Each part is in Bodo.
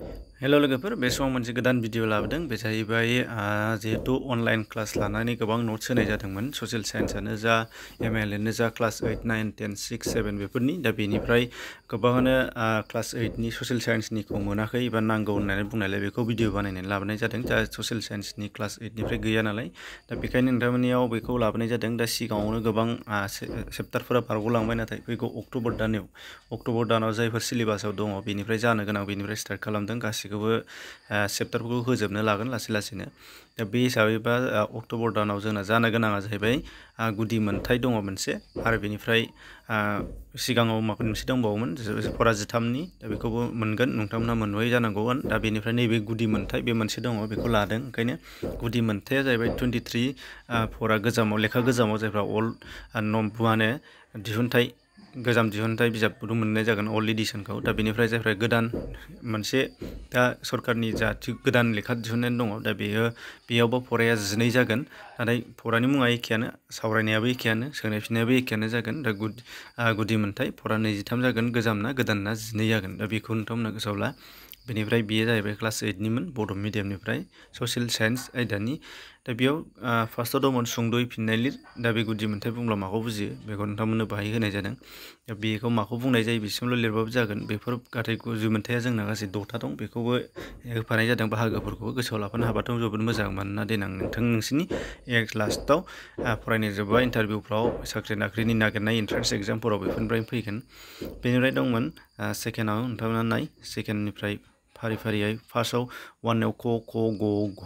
हेल' लोगोफोर बे समाव मोनसे गोदान भिडिअ लाबोदों बे जाहैबाय जिहेतु अनलाइन क्लास लानानै गोबां नट्स होनाय जादोंमोन ससियेल साइन्सआनो जा एमएलएनो जा क्लास 8, 9, 10, 6, 7 बेफोरनि दा बेनिफ्राय गोबाङानो क्लास 8नि ससियेल साइन्सनिखौ मोनाखै एबा नांगौ होननानै बुंनायलाय बेखौ भिडिअ बानायनानै लाबोनाय जादों दा ससियेल साइन्सनि क्लास 8निफ्राय गैया नालाय दा बेखायनो नोंथांमोननियाव बेखौ लाबोनाय जादों दा सिगाङावनो गोबां चेप्टारफोरा बारग'लांबाय नाथाय फैगौ अक्ट'बर दानाव जायफोर सिलेबासाव दङ बेनिफ्राय जानो गोनां बेनिफ्राय स्टार्ट खालामदों गासिखौबो चेप्टारफोरखौ होजोबनो लागोन लासै दा बे हिसाबैबा अक्ट'बर दानाव जोंना जानो गोनाङा जाहैबाय गुदि मोन्थाय दङ मोनसे आरो बेनिफ्राय सिगाङाव माबा मोनसे दंबावोमोन फरा जिथामनि दा बेखौबो मोनगोन नोंथांमोनहा मोनबाय जानांगौमोन दा बेनिफ्राय नैबे गुदि मोन्थाय बे मोनसे दङ बेखौ लादों ओंखायनो गुदि मोन्थाया जाहैबाय 23 फरा गोजामाव लेखा गोजामाव जायफ्रा अल्ड दिहुनथाइ गोजाम दिहुनथाइ बिजाबफोरखौ मोननाय जागोन अल्ड इडिसनखौ दा बेनिफ्राय जायफ्रा गोदान मोनसे दा सरकारनि जा गोदान लेखा दिहुननाय दङ दा बेयावबो फराया 12 जागोन नाथाय फरानि मुङा एखेयानो सावरायनायाबो एखेयानो सोंनाय फिन्नायाबो एखेयानो जागोन दा गुदि मोन्थाय फरा 23 जागोन गोजामना गोदानना 12 जागोन दा बेखौ नोंथांमोना गोसोआव ला बेनिफ्राय बेयो जाहैबाय क्लास 8निमोन बड' मिडियामनिफ्राय ससियेल साइन्स आयदानि दा बेयाव फार्स्टआव दंमोन सुंद'यै फिननाय लिर दा बे गुदि मोन्थाय बुंब्ला माखौ बुजियो बेखौ नोंथांमोननो बाहाय होनाय जादों दा बेखौ माखौ बुंनाय जायो बिसिमल' लिरबाबो जागोन बेफोर गासै गुदि मोन्थाया जोंना गासै 6था दं बेखौबो होफानाय जादों बाहागोफोरखौबो गोसोआव लाफानो हाबाथ' जोबोद मोजां मानोना देनां नोंसिनि लास्टआव फरायनाय जोबबा इन्टारभिउफ्राव साख्रि नाख्रिनि नागिरनाय एन्ट्रेन्स एग्जामफोराव बेफोरनिफ्राय फैगोन बेनिफ्राय दंमोन सेकेन्डआव नोंथांमोना नाय सेकेन्डनिफ्राय फारियै फार्स्टआव 1आव क ख ग घ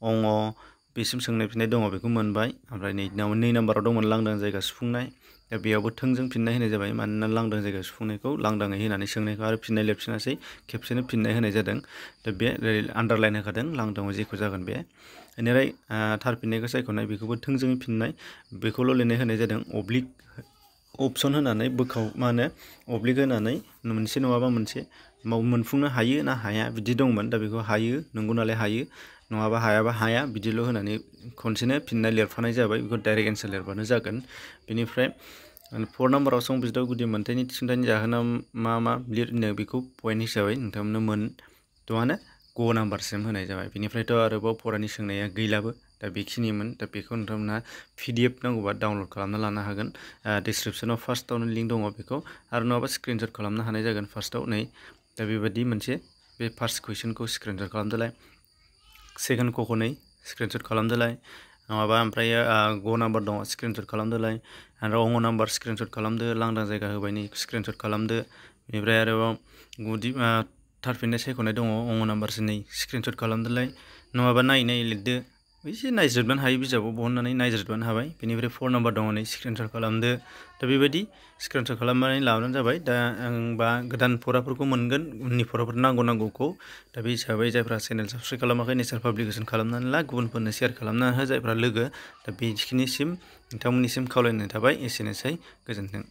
अङ बेसिम सोंनाय फिन्नाय दङ बेखौ मोनबाय ओमफ्राय 2 नाम्बाराव दंमोन लांदां जायगा सुफुंनाय दा बेयावबो थोंजों फिननाय होनाय जाबाय मानोना लांदां जायगा सुफुंनायखौ लांदाङै होनानै सोंनायखौ आरो फिननाय लिरफिनासै खेबसेनो फिननाय होनाय जादों दा बे आन्डारलाइन होखादों लांदाङाव जेखौ जागोन बे बेनिफ्राय थार फिननायखौ सायख'नाय बेखौबो थोंजोङै फिननाय बेखौल' लिरनाय होनाय जादों अब्लिक अपसन होनानै अब्लिक होनानै मोनसे नङाबा मोनसे मोनफुंनो हायो ना हाया बिदि दंमोन दा बेखौ हायो नंगौ नालाय हायो नङाबा हायाबा हाया बिदिल' होनानै खनसेनो फिननाय लिरफानाय जाबाय बेखौ डाइरेक्ट एन्सार लिरबानो जागोन बेनिफ्राय 4 नाम्बाराव संबिजिराव गुदि मोन्थायनि थिसनथाइनि जाहोना मा लिरनो बेखौ पइन्ट हिसाबै नोंथांमोननो ग नाम्बारसिम होनाय जाबाय बेनिफ्रायथ' आरोबाव फरानि सोंनाया गैलाबो दा बेखिनिमोन दा बेखौ नोंथांमोनहा PDF नांगौबा डाउनलड खालामना लानो हागोन डिसक्रिपसनाव फार्स्टआवनो लिंक दङ बेखौ आरो नङाबा स्क्रिनशट खालामनो हानाय जागोन फार्स्टआव नै दा बेबायदि मोनसे बे फार्स्ट कुइसनखौ स्क्रिनशट खालामदोलाय सेकेन्ड कखौ नै स्क्रिनशट खालामदोलाय नङाबा ओमफ्राय ग नाम्बार दङ स्क्रिनशट खालामदोलाय आरो अङ नाम्बार स्क्रिनशट खालामदो लांदां जायगा होबाय नै स्क्रिनशट खालामदो बेनिफ्राय आरोबाव गुदि थार फिननाय सायख'नाय दङ अङ नाम्बारसो नै स्क्रिनशट खालामदोलाय नङाबा नायै लिरदो एसे नायज्रोबनानै हायो बिजाबाव बहननानै नायज्रोबनानै हाबाय बेनिफ्राय 4 नाम्बार दङ नै स्क्रिनशट खालामदो दा बेबायदि स्क्रिनशट खालामनानै लाबानो जाबाय दा आंबा गोदान फराफोरखौ मोनगोन उननि फराफोर नांगौखौ दा बे हिसाबै जायफ्रा चेनेल साबस्क्राइब खालामाखै नेचार पाब्लिकेसन खालामनानै ला गुबुनफोरनो शेयार खालामना हो जायफ्रा लोगो दा बेखिनिसिम नोंथांमोननिसिम खावलायनाय थाबाय एसेनोसै गोजोन्थों।